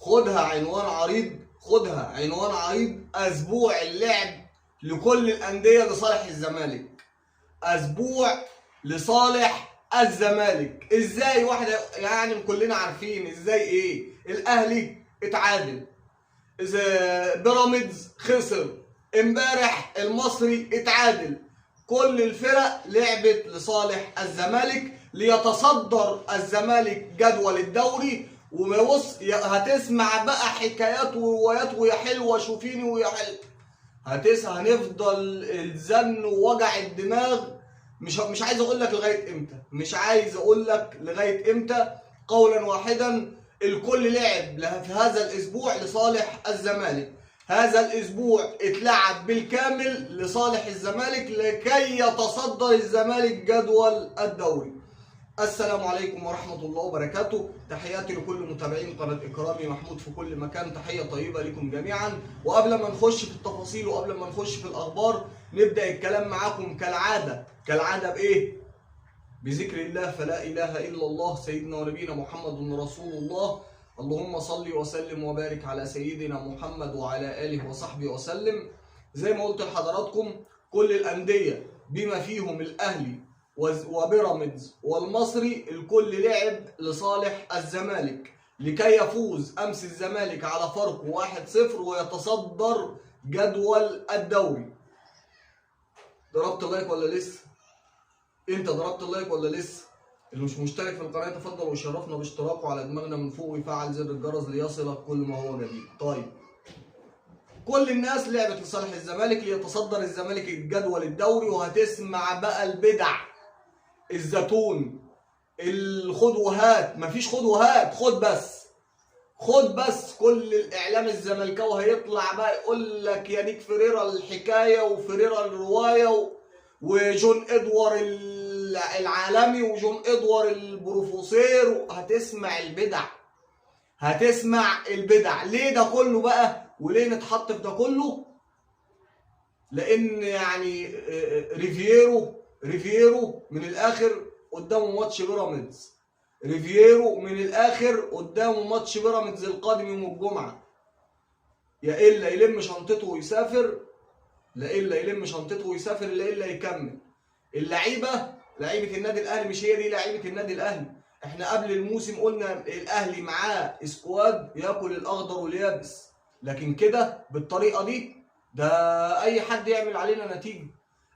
خدها عنوان عريض، خدها عنوان عريض: اسبوع اللعب لكل الاندية لصالح الزمالك. اسبوع لصالح الزمالك ازاي؟ واحدة يعني كلنا عارفين ازاي. ايه؟ الاهلي اتعادل، اذا بيراميدز خسر امبارح، المصري اتعادل. كل الفرق لعبت لصالح الزمالك ليتصدر الزمالك جدول الدوري. وما بص، هتسمع بقى حكايات وروايات، ويا حلوة شوفيني ويا حلوة. هنفضل الزن ووجع الدماغ. مش عايز اقول لك لغاية امتى، مش عايز اقول لك لغاية امتى. قولا واحدا، الكل لعب في هذا الاسبوع لصالح الزمالك. هذا الاسبوع اتلعب بالكامل لصالح الزمالك لكي يتصدر الزمالك جدول الدوري. السلام عليكم ورحمة الله وبركاته. تحياتي لكل متابعين قناة إكرامي محمود في كل مكان، تحية طيبة لكم جميعا. وقبل ما نخش في التفاصيل وقبل ما نخش في الأخبار، نبدأ الكلام معاكم كالعادة. كالعادة بإيه؟ بذكر الله. فلا إله إلا الله، سيدنا ونبينا محمد رسول الله. اللهم صل وسلم وبارك على سيدنا محمد وعلى آله وصحبه وسلم. زي ما قلت لحضراتكم، كل الأندية بما فيهم الأهلي وبيراميدز والمصري، الكل لعب لصالح الزمالك لكي يفوز أمس الزمالك على فرق 1-0 ويتصدر جدول الدوري. ضربت like ولا لسه؟ انت ضربت ال like ولا لسه؟ اللي مش مشترك في القناة يتفضل ويشرفنا باشتراكه على دماغنا من فوق، ويفعل زر الجرس ليصلك كل ما هو جديد. طيب، كل الناس لعبت لصالح الزمالك ليتصدر الزمالك الجدول الدوري. وهتسمع بقى البدع، الزيتون، الخد وهات. مفيش خد وهات، خد بس، خد بس. كل الاعلام الزملكاوي هيطلع بقى يقول لك يانيك فيريرا الحكاية وفيريرا الرواية وجون ادوار العالمي وجون ادوار البروفيسور. هتسمع البدع، هتسمع البدع. ليه ده كله بقى؟ وليه نتحط في ده كله؟ لان يعني ريفيرو من الاخر قدامه ماتش بيراميدز. ريفيرو من الاخر قدامه ماتش بيراميدز القادم يوم الجمعة. يا الا يلم شنطته ويسافر، لا الا يلم شنطته ويسافر، لا الا يكمل. اللعيبة، لعيبة النادي الاهلي مش هي دي لعيبة النادي الاهلي. احنا قبل الموسم قلنا الاهلي معاه squad ياكل الاخضر واليابس، لكن كده بالطريقة دي ده اي حد يعمل علينا نتيجة،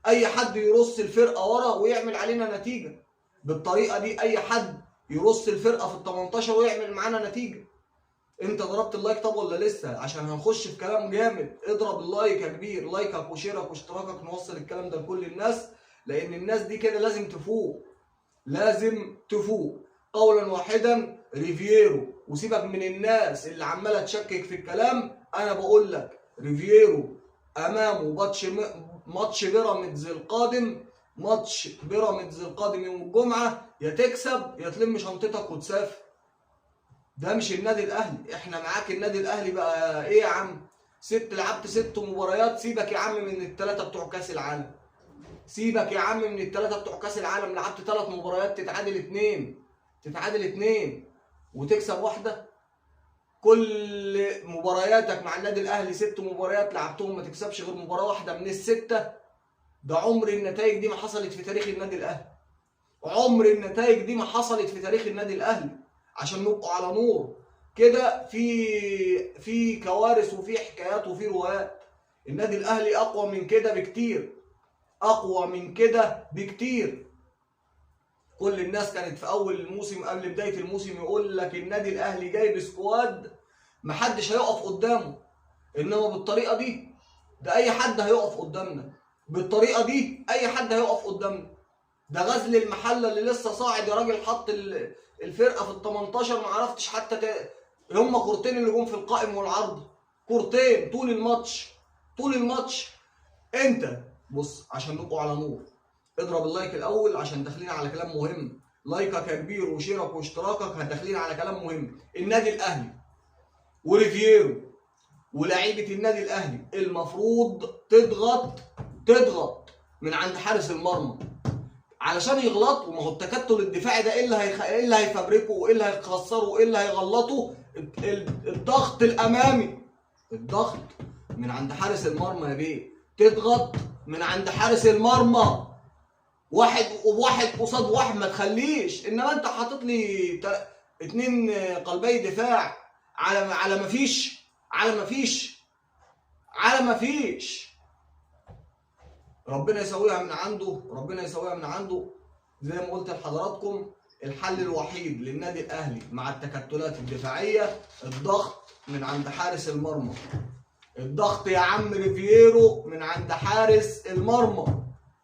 اي حد يرص الفرقة ورا ويعمل علينا نتيجة بالطريقة دي، اي حد يرص الفرقة في ال 18 ويعمل معانا نتيجة. انت ضربت ال like طب ولا لسه؟ عشان هنخش في كلام جامد. اضرب ال like يا كبير، لايكك وشيرك واشتراكك، نوصل الكلام ده لكل الناس، لان الناس دي كده لازم تفوق، لازم تفوق. قولا واحدا، ريفيرو، وسيبك من الناس اللي عماله تشكك في الكلام، انا بقول لك ريفيرو امامه ماتش بيراميدز القادم، ماتش بيراميدز القادم يوم الجمعة، يا تكسب يا تلم شنطتك وتسافر. ده مش النادي الاهلي، احنا معاك النادي الاهلي بقى ايه يا عم؟ لعبت 6 مباريات، سيبك يا عم من الثلاثة بتوع كاس العالم، سيبك يا عم من الثلاثة بتوع كاس العالم، لعبت 3 مباريات تتعادل 2، تتعادل 2 وتكسب واحدة. كل مبارياتك مع النادي الاهلي 6 مباريات لعبتهم ما تكسبش غير مباراة واحدة من ال6. ده عمر النتائج دي ما حصلت في تاريخ النادي الاهلي، عمر النتائج دي ما حصلت في تاريخ النادي الاهلي. عشان نبقوا على نور كده، في كوارث وفي حكايات وفي روايات. النادي الاهلي اقوى من كده بكتير، اقوى من كده بكتير. كل الناس كانت في اول الموسم قبل بداية الموسم يقول لك النادي الاهلي جايب squad محدش هيقف قدامه، انما بالطريقة دي ده اي حد هيقف قدامنا، بالطريقة دي اي حد هيقف قدامنا. ده غزل المحلة اللي لسه صاعد يا راجل، حط الفرقة في ال 18 ما عرفتش حتى هم كورتين اللي جم في القائم والعرض، كورتين طول الماتش، طول الماتش. انت بص عشان نبقوا على نور، اضرب ال like الاول عشان داخلين على كلام مهم. لايكك يا كبير وشيرك واشتراكك، داخلين على كلام مهم. النادي الاهلي وريفيرو ولاعيبه النادي الاهلي المفروض تضغط، تضغط من عند حارس المرمى علشان يغلط. وما هو التكتل الدفاعي ده ايه اللي هيفبركه وايه اللي هيخسره وايه اللي هيغلطه؟ الضغط الامامي، الضغط من عند حارس المرمى يا بيه، تضغط من عند حارس المرمى، واحد وواحد قصاد واحد ما تخليش. انما انت حاطط لي 2 قلبي دفاع على ما فيش، على ما فيش، على ما فيش. ربنا يسويها من عنده، ربنا يسويها من عنده. زي ما قلت لحضراتكم، الحل الوحيد للنادي الاهلي مع التكتلات الدفاعية الضغط من عند حارس المرمى. الضغط يا عم ريفيرو من عند حارس المرمى.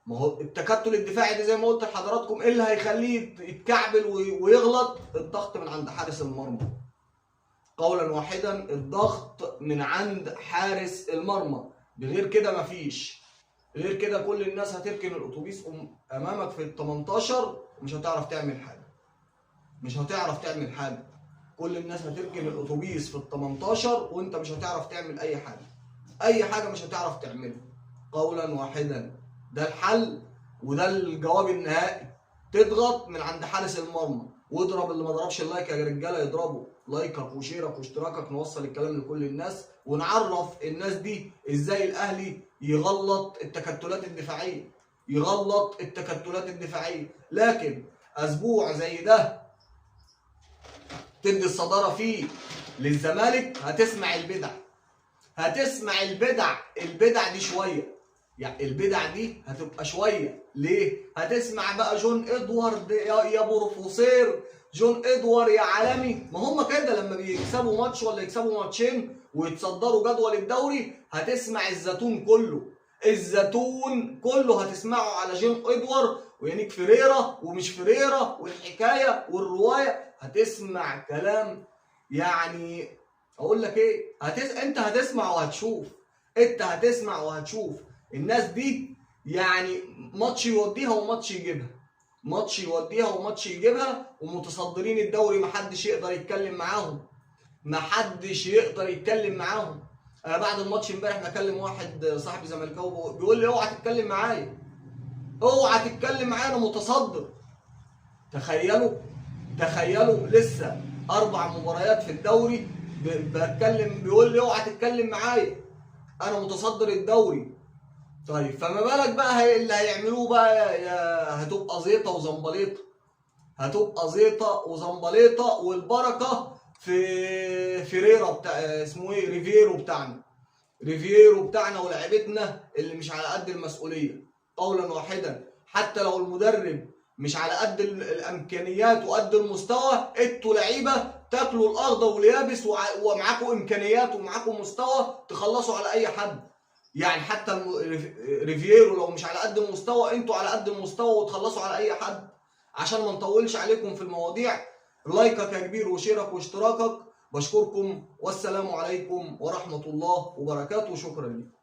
ما هو التكتل الدفاعي ده زي ما قلت لحضراتكم ايه اللي هيخليه يتكعبل ويغلط؟ الضغط من عند حارس المرمى. قولا واحدا، الضغط من عند حارس المرمى، بغير كده مفيش. غير كده كل الناس هتركن الاتوبيس امامك في ال 18 ومش هتعرف تعمل حاجة. مش هتعرف تعمل حاجة. كل الناس هتركن الاتوبيس في ال 18 وانت مش هتعرف تعمل اي حاجة. اي حاجة مش هتعرف تعملها. قولا واحدا، ده الحل وده الجواب النهائي. تضغط من عند حارس المرمى، واضرب اللي ما ضربش ال like يا رجاله يضربه، لايكك وشيرك واشتراكك، نوصل الكلام لكل الناس ونعرف الناس دي ازاي الاهلي يغلط التكتلات الدفاعية، يغلط التكتلات الدفاعية. لكن اسبوع زي ده تدي الصدارة فيه للزمالك، هتسمع البدع، هتسمع البدع، البدع دي شوية، يعني البدع دي هتبقى شوية. ليه؟ هتسمع بقى جون ادوارد يا بروفيسور، جون ادوارد يا عالمي. ما هم كده لما بيكسبوا ماتش ولا يكسبوا ماتشين ويتصدروا جدول الدوري هتسمع الزيتون كله، الزيتون كله هتسمعه على جون ادوارد ويانيك فيريرا ومش فيريرا والحكاية والرواية. هتسمع كلام، يعني اقول لك ايه، انت هتسمع وهتشوف، انت هتسمع وهتشوف. الناس دي يعني ماتش يوديها وماتش يجيبها، ماتش يوديها وماتش يجيبها، ومتصدرين الدوري محدش يقدر يتكلم معاهم، محدش يقدر يتكلم معاهم. انا بعد الماتش امبارح بكلم واحد صاحبي زملكاوي بيقول لي اوعى تتكلم معايا، اوعى تتكلم معايا، انا متصدر. تخيلوا، تخيلوا لسه 4 مباريات في الدوري بتكلم بيقول لي اوعى تتكلم معايا، انا متصدر الدوري. طيب فما بالك بقى اللي هيعملوه بقى، هتبقى زيطه وزنبليطه، هتبقى زيطه وزنبليطه. والبركة في فيريرا بتاع اسمه ايه، ريفيرو بتاعنا، ريفيرو بتاعنا ولاعيبتنا اللي مش على قد المسؤولية. قولا واحدا، حتى لو المدرب مش على قد الامكانيات وقد المستوى، انتوا لعيبة تاكلوا الاخضر واليابس ومعاكم امكانيات ومعاكم مستوى تخلصوا على اي حد. يعني حتى ريفيرو لو مش على قد المستوى، انتوا على قد المستوى وتخلصوا على اي حد. عشان ما نطولش عليكم في المواضيع، لايكك يا كبير وشيرك واشتراكك. بشكركم والسلام عليكم ورحمة الله وبركاته. شكرا لكم.